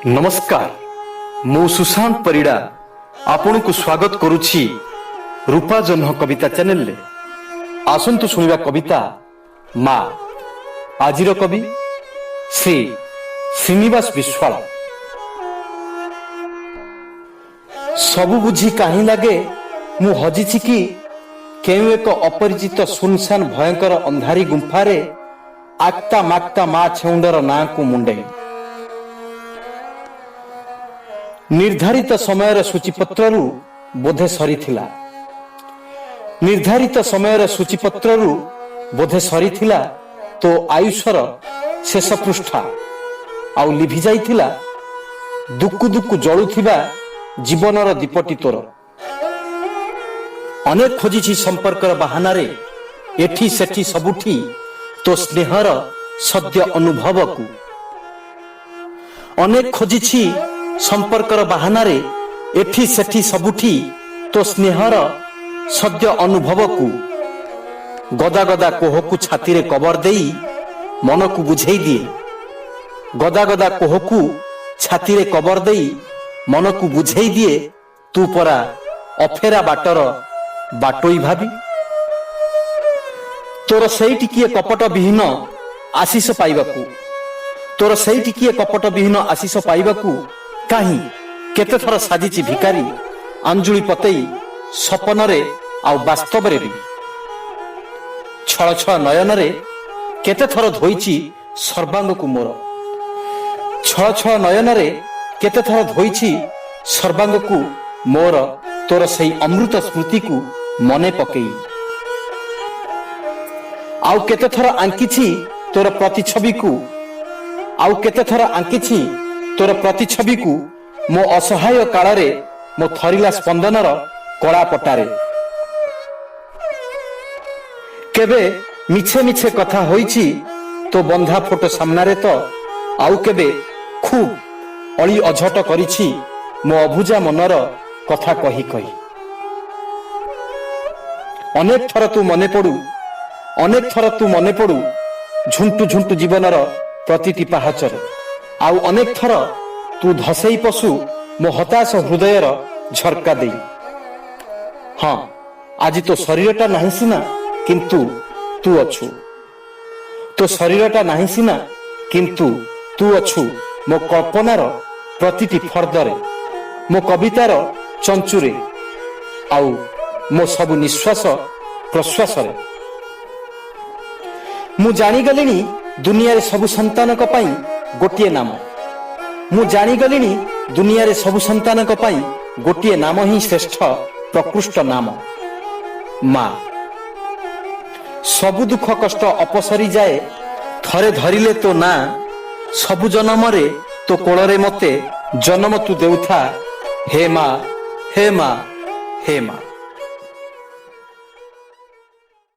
ନମସ୍କାର, ମୁଁ ସୁଶାନ୍ତ ପରିଡ଼ା ଆପଣଙ୍କୁ ସ୍ୱାଗତ କରୁଛି ରୂପା ଜହ୍ନ କବିତା ଚ୍ୟାନେଲରେ। ଆସନ୍ତୁ ଶୁଣିବା କବିତା ମା। ଆଜିର କବି ଶ୍ରୀ ଶ୍ରୀନିବାସ ବିଶ୍ୱାଳ। ସବୁ ବୁଝି କାହିଁ ଲାଗେ ମୁଁ ହଜିଛି କି କେଉଁ ଏକ ଅପରିଚିତ ସୁନସାନ ଭୟଙ୍କର ଅନ୍ଧାରୀ ଗୁମ୍ଫାରେ, ଆକ୍ତା ମାକ୍ତା ମା ଛେଉଣ୍ଡର ନାଁକୁ ମୁଣ୍ଡେଇ। ନିର୍ଦ୍ଧାରିତ ସମୟର ସୂଚୀପତ୍ରରୁ ବୋଧେ ସରିଥିଲା, ନିର୍ଦ୍ଧାରିତ ସମୟର ସୂଚୀପତ୍ରରୁ ବୋଧେ ସରିଥିଲା ତୋ ଆୟୁଷର ଶେଷ ପୃଷ୍ଠା, ଆଉ ଲିଭି ଯାଇଥିଲା ଦୁକୁ ଦୁକୁ ଜଳୁଥିବା ଜୀବନର ଦୀପଟି ତୋର। ଅନେକ ଖୋଜିଛି ସମ୍ପର୍କର ବାହାନାରେ ଏଠି ସେଠି ସବୁଠି ତୋ ସ୍ନେହର ସଦ୍ୟ ଅନୁଭବକୁ। ଅନେକ ଖୋଜିଛି ସମ୍ପର୍କର ବାହାନାରେ ଏଠି ସେଠି ସବୁଠି ତୋ ସ୍ନେହର ସଦ୍ୟ ଅନୁଭବକୁ। ଗଦା ଗଦା କୋହକୁ ଛାତିରେ କବର ଦେଇ ମନକୁ ବୁଝେଇ ଦିଏ, ଗଦା ଗଦା କୋହକୁ ଛାତିରେ କବର ଦେଇ ମନକୁ ବୁଝେଇ ଦିଏ, ତୁ ପରା ଅଫେରା ବାଟର ବାଟୋଇ ଭାବି। ତୋର ସେଇ ଟିକିଏ କପଟ ବିହୀନ ଆଶିଷ ପାଇବାକୁ, ତୋର ସେଇ ଟିକିଏ କପଟ ବିହୀନ ଆଶିଷ ପାଇବାକୁ କାହିଁ କେତେଥର ସାଜିଛି ଭିକାରୀ ଆଞ୍ଜୁଳି ପତେଇ, ସପନରେ ଆଉ ବାସ୍ତବରେ ବି। ଛଳ ଛଳ ନୟନରେ କେତେଥର ଧୋଇଛି ସର୍ବାଙ୍ଗକୁ ମୋର, ଛଳ ଛଳ ନୟନରେ କେତେଥର ଧୋଇଛି ସର୍ବାଙ୍ଗକୁ ମୋର, ତୋର ସେଇ ଅମୃତ ସ୍ମୃତିକୁ ମନେ ପକେଇ। ଆଉ କେତେଥର ଆଙ୍କିଛି ତୋର ପ୍ରତିଛବିକୁ, ଆଉ କେତେଥର ଆଙ୍କିଛି ତୋର ପ୍ରତିଛବିକୁ ମୋ ଅସହାୟ କାଳରେ ମୋ ଥରିଲା ସ୍ପନ୍ଦନର କଳା ପଟାରେ। କେବେ ମିଛେ ମିଛେ କଥା ହୋଇଛି ତୋ ବନ୍ଧା ଫଟୋ ସାମ୍ନାରେ ତ ଆଉ କେବେ ଖୁବ୍ ଅଳି ଅଝଟ କରିଛି ମୋ ଅଭୁଜା ମନର କଥା କହି କହି। ଅନେକ ଥର ତୁ ମନେ ପଡୁ, ଅନେକ ଥର ତୁ ମନେ ପଡୁ ଝୁଣ୍ଟୁ ଝୁଣ୍ଟୁ ଜୀବନର ପ୍ରତିଟି ପାହାଚରେ, ଆଉ ଅନେକ ଥର ତୁ ଧସେଇ ପଶୁ ମୋ ହତାଶ ହୃଦୟର ଝରକା ଦେଇ। ହଁ, ଆଜି ତୋ ଶରୀରଟା ନାହିଁ ସିନା, କିନ୍ତୁ ତୁ ଅଛୁ। ତୋ ଶରୀରଟା ନାହିଁ ସିନା, କିନ୍ତୁ ତୁ ଅଛୁ ମୋ କଳ୍ପନାର ପ୍ରତିଟି ଫର୍ଦ୍ଦରେ, ମୋ କବିତାର ଚଞ୍ଚୁରେ, ଆଉ ମୋ ସବୁ ନିଶ୍ୱାସ ପ୍ରଶ୍ୱାସରେ। ମୁଁ ଜାଣିଗଲିଣି ଦୁନିଆରେ ସବୁ ସନ୍ତାନଙ୍କ ପାଇଁ ଗୋଟିଏ ନାମ, ମୁଁ ଜାଣିଗଲିଣି ଦୁନିଆରେ ସବୁ ସନ୍ତାନଙ୍କ ପାଇଁ ଗୋଟିଏ ନାମ ହିଁ ଶ୍ରେଷ୍ଠ ପ୍ରକୃଷ୍ଟ ନାମ, ମା। ସବୁ ଦୁଃଖ କଷ୍ଟ ଅପସରି ଯାଏ ଥରେ ଧରିଲେ ତୋ ନାଁ, ସବୁ ଜନମରେ ତୋ କୋଳରେ ମତେ ଜନମ ତୁ ଦେଉଥା, ହେ ମା, ହେ ମା, ହେ ମା।